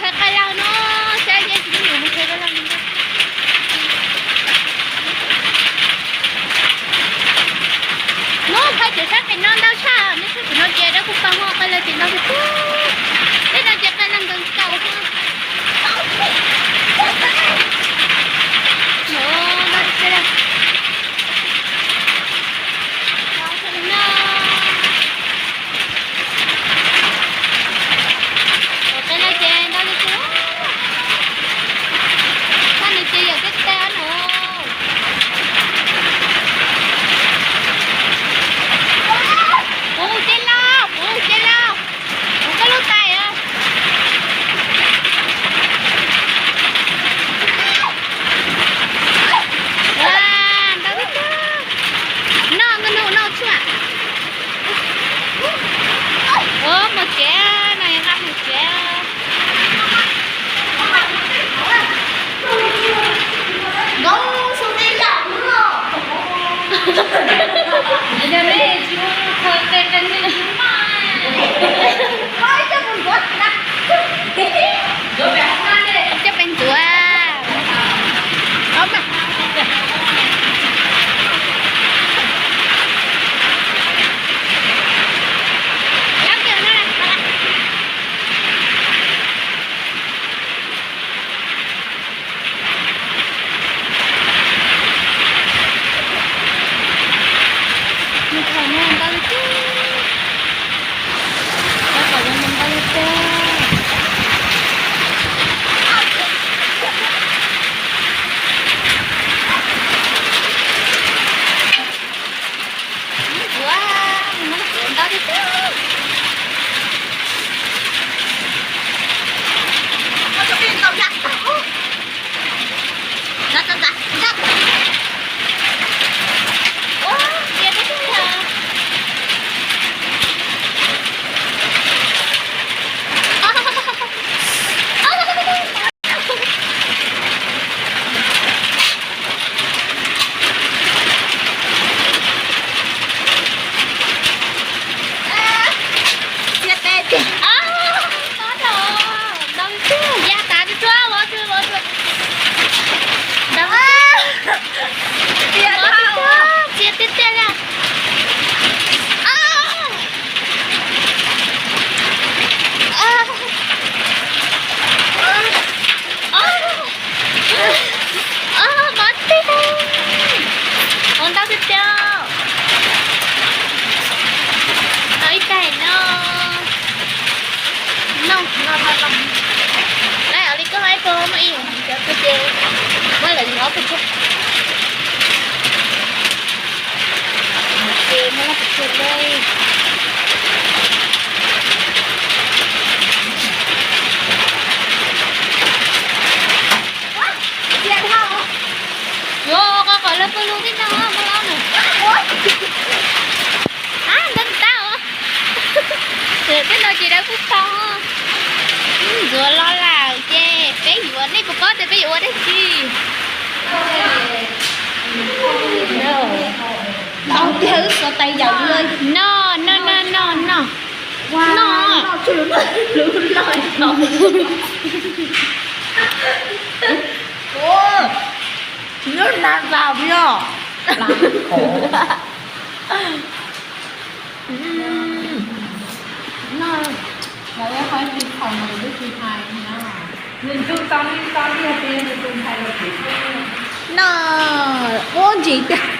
Qhov qab laug no, saib ces tsis mus qhov qab laug no. Hnub qhov tseem sab pem no ntau tshaj, nej saib pem no ces dab kuj pag hos qab laug ces ntau tiag tiag. Tej no ces qab laug nkaus nkaus hos. Ntau tiag tiag. Qab laug ces ntau tiag tiag. Qab laug ces yog tej tag no. Puv ces lauj, puv ces lauj. Puv koj lub tais os. Ua, ntau tiag tiag. Noj, nkauj nug noj tshuaj. Ua, mus tsev, no yog qab mus tsev. Coj peb ntxuav. Nws qhov no ntau tiag. Rau qhov no ntau tiag. Ua, muab ntau tiag tiag. Txias tes tiag. Ntau tiag, ya tas tsuag tsuag, vov tsuag vov tsuag. Ntau tiag, txias tiag tiag li. Mob tiag. Ua ntau tiag tiag. Tau ib tag no. No, no, no, no. Lawv ua li koj hais, muaj ib cov koj ces muab lawv nyob pes tsawg. Ces muab lawv pes tsawg li. Yuav qhov qhov lawv pw lub tib no muab los nws. Ab, ntau tag os. Tej no ces dawb paug tau. Ntxuav los lawm ces peb yuav, nej puas paub tias peb yuav ua dab tsi? Ntau tiag, wb xuas tais yawm li. No, no, no, no, no. No. Lub loj no. Ua, tsis nyob na vas li os. No, lawv ua qhov tsis thaum no lawv twb tsis hais no. Nws tub tau li tau li hais tias nws tus ntxhais los tsis tau. No, ua ntsis tiag.